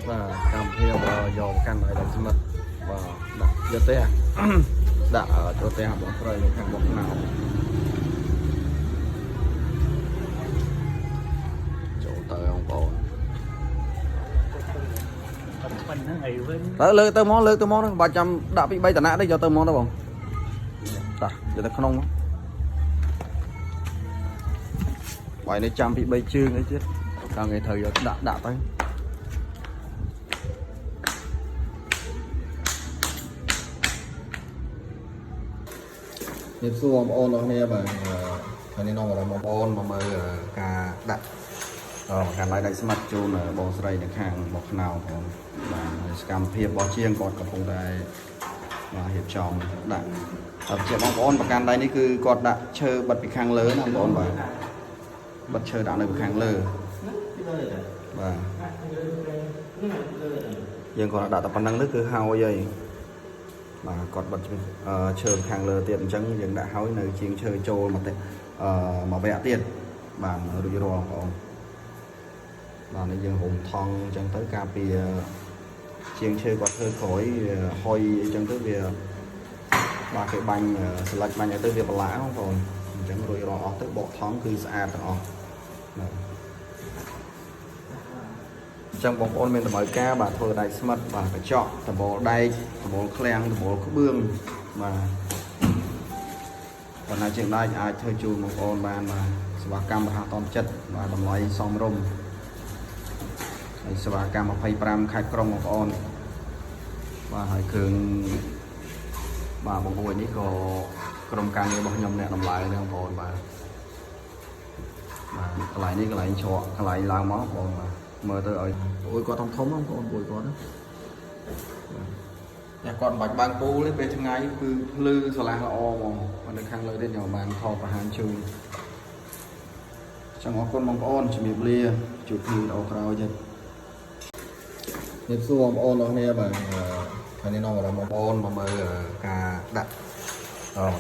បាទកម្មភាពយកកាន់ឲ្យដល់ស្មិតបាទដាក់យកទេដាក់ចូលផ្ទះបងស្រីនៅខាងមុខណៅចូលទៅបងប្អូន ប៉ុណ្្នឹងអីវិញ ទៅលើកទៅមកលើកទៅមកបាច់ចាំដាក់ពី3តំណាក់ទេយកទៅមកទៅបងតាយកទៅក្នុងមកបាយនេះចាំពី3ជើងអីទៀតដល់ថ្ងៃត្រូវយកដាក់ដាក់ទៅ ជំរាបសួរបងប្អូនអរគ្នាបាទថ្ងៃនេះនាំអារម្មណ៍បងប្អូនមកមើលការដាក់ការឡាយដាច់ស្មាត់ជូនបងស្រីនៅខាងបោះខ្នោបងបាទហើយសកម្មភាពរបស់ជាងគាត់កំពុងតែបាទរៀបចំដាក់តែជាបងប្អូនប្រកាន់ដៃនេះគឺគាត់ដាក់ឈើបិទពីខាងលើណាបងប្អូនបាទបិទឈើដាក់នៅពីខាងលើបាទយើងគាត់ដាក់តែប៉ុណ្្នឹងទៅគឺហើយហើយ បាទគាត់បិទឈើខាងលើទៀតអញ្ចឹងយើងដាក់ហើយនៅជាងឈើចូលមកទៀតអឺមកវគ្គទៀតបាទរួចរាល់បងប្អូនបាទនេះយើងរុំថង់អញ្ចឹងទៅការពារជាងឈើគាត់ធ្វើក្រោយហុយអញ្ចឹងទៅវាបាទគេបាញ់ស្លឹកបាញ់ឲ្យទៅវាប្រឡាក់បងប្អូនអញ្ចឹងរួចរាល់អស់ទៅបកថង់គឺស្អាតទាំងអស់បាទអញ្ចឹងបងប្អូនមានតម្រូវការបាទធ្វើដែកស្មិតបាទកញ្ចក់ដបូលដែកដបូលឃ្លាំងដបូលក្បឿងបាទបណ្ណាជាងដែកអាចធ្វើជូនបងប្អូនបានបាទសេវាកម្មរហ័សទាន់ចិត្តបាទតម្លៃសមរម្យហើយសេវាកម្ម25ខេត្តក្រុងបងប្អូនបាទហើយគ្រឿងបាទបងប្អូននេះក៏ក្រុមការងាររបស់ខ្ញុំអ្នកតម្លៃនេះបងប្អូនបាទបាទកន្លែងនេះកន្លែងច្រកកន្លែងឡើងមកបងប្អូនបាទមើលទៅឲ្យអូយគាត់ធំធំបងប្អូនអូយគាត់ណាតែគាត់មិនបាច់បើកពូលទេពេលថ្ងៃគឺភ្លឺស្រឡះល្អហ្មងនៅខាងលើទៀតខ្ញុំបានថតបង្ហាញជូនចង់អរគុណបងប្អូនជំរាបលាជួបគ្នាវីដេអូក្រោយទៀតជំរាបសួរបងប្អូនអរគ្នាបាទថ្ងៃនេះនាំអារម្មណ៍បងប្អូនមកមើលការដាក់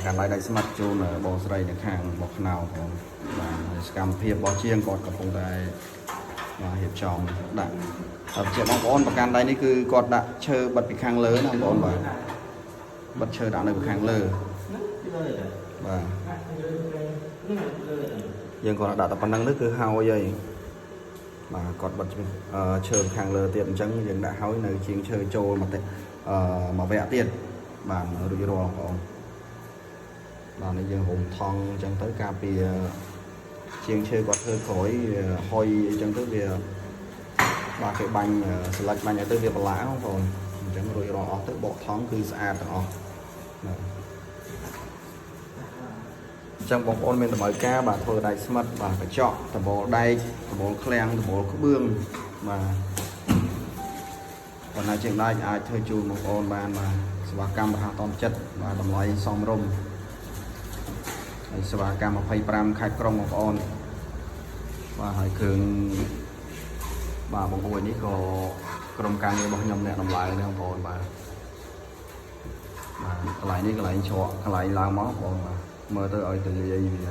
ការឡាយដាច់ស្មាត់ជូនបងស្រីនៅខាងបោះខ្នោបងបាទហើយសកម្មភាពរបស់ជាងគាត់កំពុងតែ បាទរៀបចំដាក់តែជាបងប្អូនប្រកាន់ដៃនេះគឺគាត់ដាក់ឈើបិទពីខាងលើណាបងប្អូនបាទបិទឈើដាក់នៅពីខាងលើបាទយើងគាត់ដាក់តែប៉ុណ្្នឹងទៅគឺហើយហើយបាទគាត់បិទឈើខាងលើទៀតអញ្ចឹងយើងដាក់ហើយនៅជាងឈើចូលមកទៀតអឺមកវគ្គទៀតបាទរួចរាល់បងប្អូនបាទនេះយើងរុំថង់អញ្ចឹងទៅការពារជាងឈើគាត់ធ្វើក្រោយហុយអញ្ចឹងទៅវា បាទគេបាញ់ស្លឹកបាញ់ឲ្យទៅវាប្រឡាក់បងប្អូនអញ្ចឹងរួចរាល់អស់ទៅបកថង់គឺស្អាតទាំងអស់បាទអញ្ចឹងបងប្អូនមានតម្រូវការបាទធ្វើដែកស្មិតបាទកញ្ចក់ដបូលដែកដបូលឃ្លាំងដបូលក្បឿងបាទបណ្ណាជាងដែកអាចធ្វើជូនបងប្អូនបានបាទសេវាកម្មរហ័សទាន់ចិត្តបាទតម្លៃសមរម្យហើយសេវាកម្ម25ខេត្តក្រុងបងប្អូនបាទហើយគ្រឿង បាទបងប្អូននេះក៏ក្រុមការងាររបស់ខ្ញុំអ្នកតម្លៃនេះបងប្អូនបាទបាទកន្លែងនេះកន្លែងច្រកកន្លែងឡើងមកបងប្អូនបាទមើលទៅឲ្យទលាយវា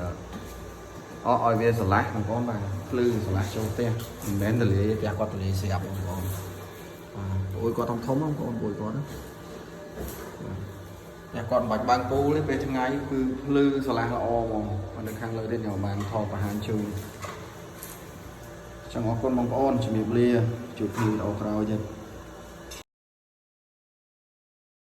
អឲ្យវាស្រឡះបងប្អូនបាទភ្លឺស្រឡះចូលផ្ទះមិនមែនទលាយផ្ទះគាត់ទលាយស្រាប់បងប្អូនបាទអូយគាត់ធំធំបងប្អូនអូយគាត់ណាបាទផ្ទះគាត់មិនបាច់បើកពូលទេពេលថ្ងៃគឺភ្លឺស្រឡះល្អហ្មងនៅខាងលើទៀតខ្ញុំបានថតបង្ហាញជូន ចង់អរគុណបងប្អូនជំរាបលាជួបគ្នាវីដេអូក្រោយទៀត។